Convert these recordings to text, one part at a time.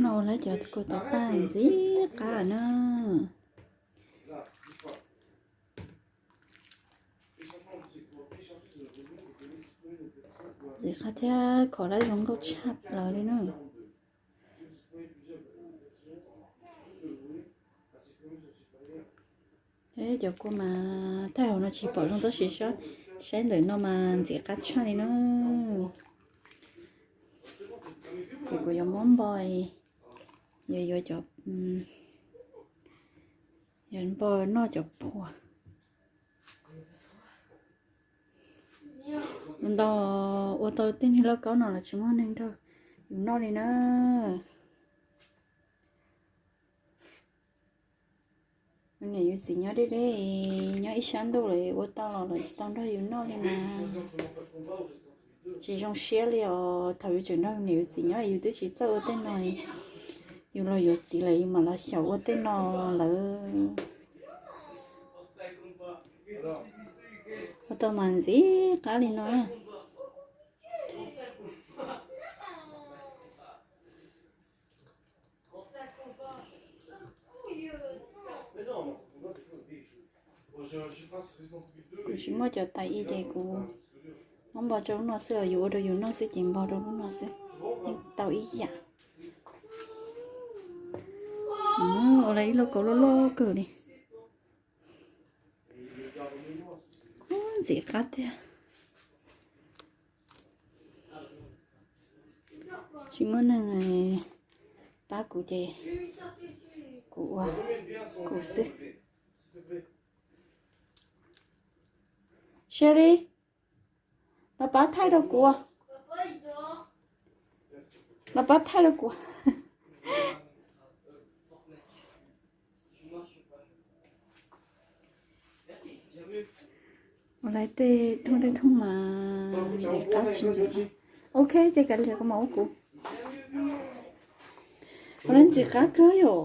No lawv cov kua tau paj ntxim qab na. Ntxim qab thiab khov lab zoo nkauj tshaj plaws li na. Cov kua mas thaij hauv no tsis pom zoo tab sis saib ntawm no mas ntxim qab tshaj li na. Ces kuv yuav muab npo, yuav yuav cov, yuav npo noj cov phua. Ntau ua tau tej niag lauj kaub no los tsis muaj neeg nrog yus noj li na. Yus niam yus txiv nyob deb deb, nyob ib sab ntuj lawm ua tau los lawv tsis tau nrog yus noj li mas tsis zoo siab li os. Thaum yus tseem nrog yus niam yus txiv nyob yus twb tsis txawj ua tej no, yus los yuav txiv lawm yus mam los xyaum ua tej no lawm. Ua tau mas ntxim qab li no. Kuv tsis muaj cov tais i ces kuv muab npo rau lub no xwb os, yus ua rau yus noj xwb ces npo rau lub no xwb, yeej tau ib yam. Ua lawv ib lauj kaub loj loj kawg li. Ntxim qab tiag. Tsis muaj neeg pab kuv ces kuv ua kuv xwb. Sherry, los pab thaij rau kuv. Los pab thaij rau kuv. Ua lawv tej thooj tej thooj mas ntxim qab tsis ntxim qab. Ok, ces kav liam koj mam ua kuv. Ua lawv ntxim qab kawg yom.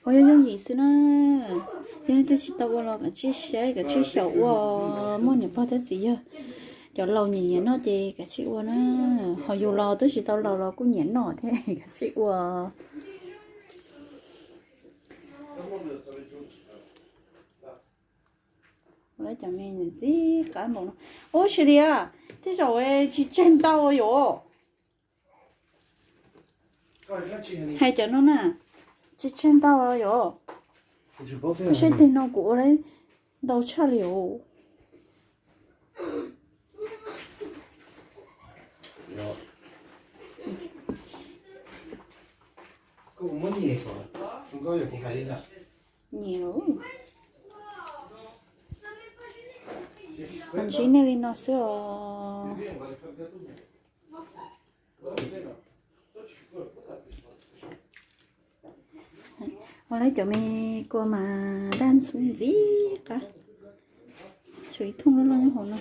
Ua yooj yooj yim xwb na. Yog leej twg tsis tau ua los kav tsij saib kav tsij xyaum ua, muaj niam pog thiab txiv yawg, cov laus nyiam nyiam noj ces kav tsij ua na. Ho yus los twb tsis tau laus los kuj nyiam noj thiab kav tsij ua. Ua cov me ntxim qab npaum no. Ub, Sherry, tej zaum tsis tseg ntau yom. Hais cov no na, tsis tseg ntau yom. Saib teg no kuv ua ntau tshaj li os. Nyiam lawm. Qhov ntsib nej li no xwb os. Ua lawv cov me kua mas daj ntxhub ntxim qab. Tshuav ib thooj loj loj nyob hauv no.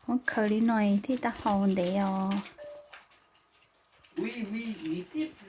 Muab khaws li no thiaj tau haus ntev os.